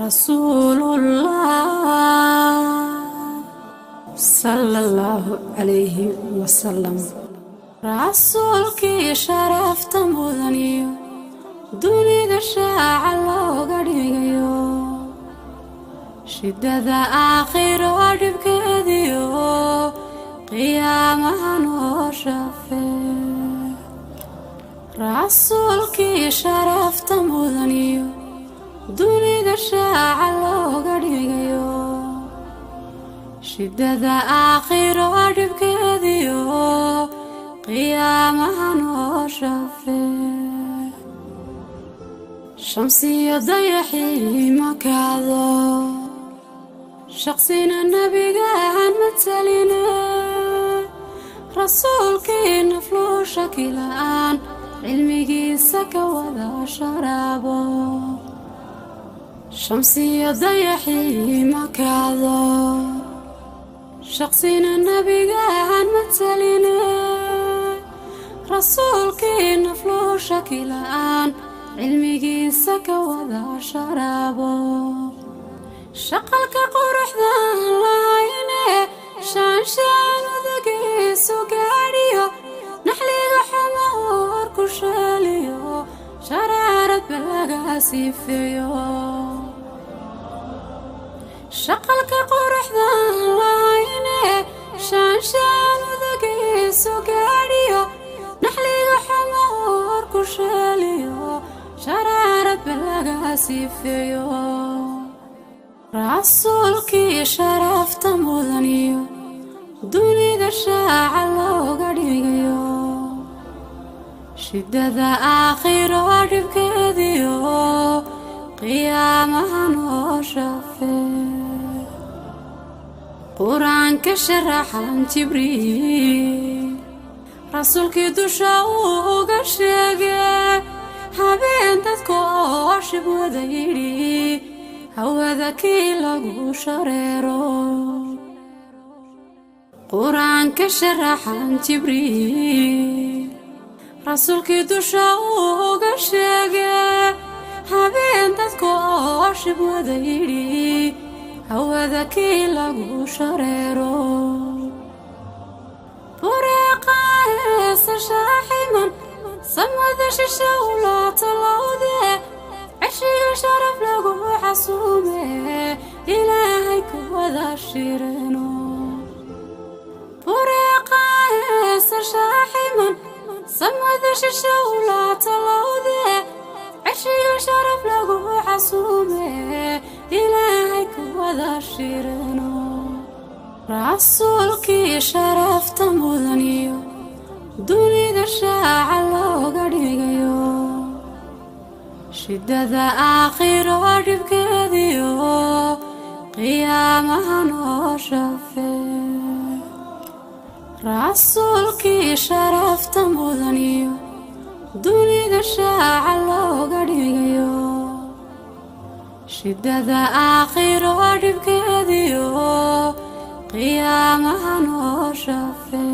Rasuulullah sala Allahu calayhi wasalam. Rasuulkii sharafta mudaniyo dunida shaaca looga dhigayo, shidada aakhiro dhibkeediyo qiyaamaha noo shafee. Rasuulkii sharafta mudaniyo dunida shaaca looga dhigayo, shidada aakhiro dhibkeediyo qiyaamaha noo shafee. Shamsiyo dayaxii makaado, shaqsina nebigaan mataline, rasuulkii nafluu shaki la'aan cilmigiisa ka wada sharaabo. Shamsiyo dayaxii makaado, shaqsina nebigaan mataline, rasuulkii nafluu shaki la'aan cilmigiisa ka wada sharaabo. Shaqalka quruxdan lahayne shaanshaan udagiisu gaadhiyo, naxliga xuma uur ku sheeliyo, sharaarad ba laga sifeeyo. Shaqalka quruxdan lahayne shaanshaan udagiisu gaadhiyo, naxliga xuma uur ku sheeliyo, sharaarad ba laga sifeeyo. Rasuulkii sharafta mudaniyo dunida shaaca looga dhigayo, shidada aakhiro dhibkeediyo qiyaamaha noo shafee. Qur-aanka sharaxan Jibriil rasuulkii dusha uu uga sheegay, habeen dadka oo shib wada yidhi hawada kii lagu shareero. Qur-aanka sharaxan Jibriil rasuulkii dusha uu uga sheegay, habeen dadka oo shib wada yidhi hawada kii lagu shareero. Bureeqaheesa shaaximan samada shisha ulaata lowde, ceshiga sharaf lagu xasuume, Ilaahay ku wada shireno. Bureeqaheesa shaaximan samada shisha ulaata lowde, ceshiga sharaf lagu xasuume, Ilaahay ku wada shireno. Rasuulkii sharafta mudaniyo dunida shaaca looga dhigayo, shidada aakhiro dhibkeediyo qiyaamaha noo shafee. Rasuulkii sharafta mudaniyo dunida shaaca looga dhigayo, shidada aakhiro dhibkeediyo qiyaamaha noo shafee.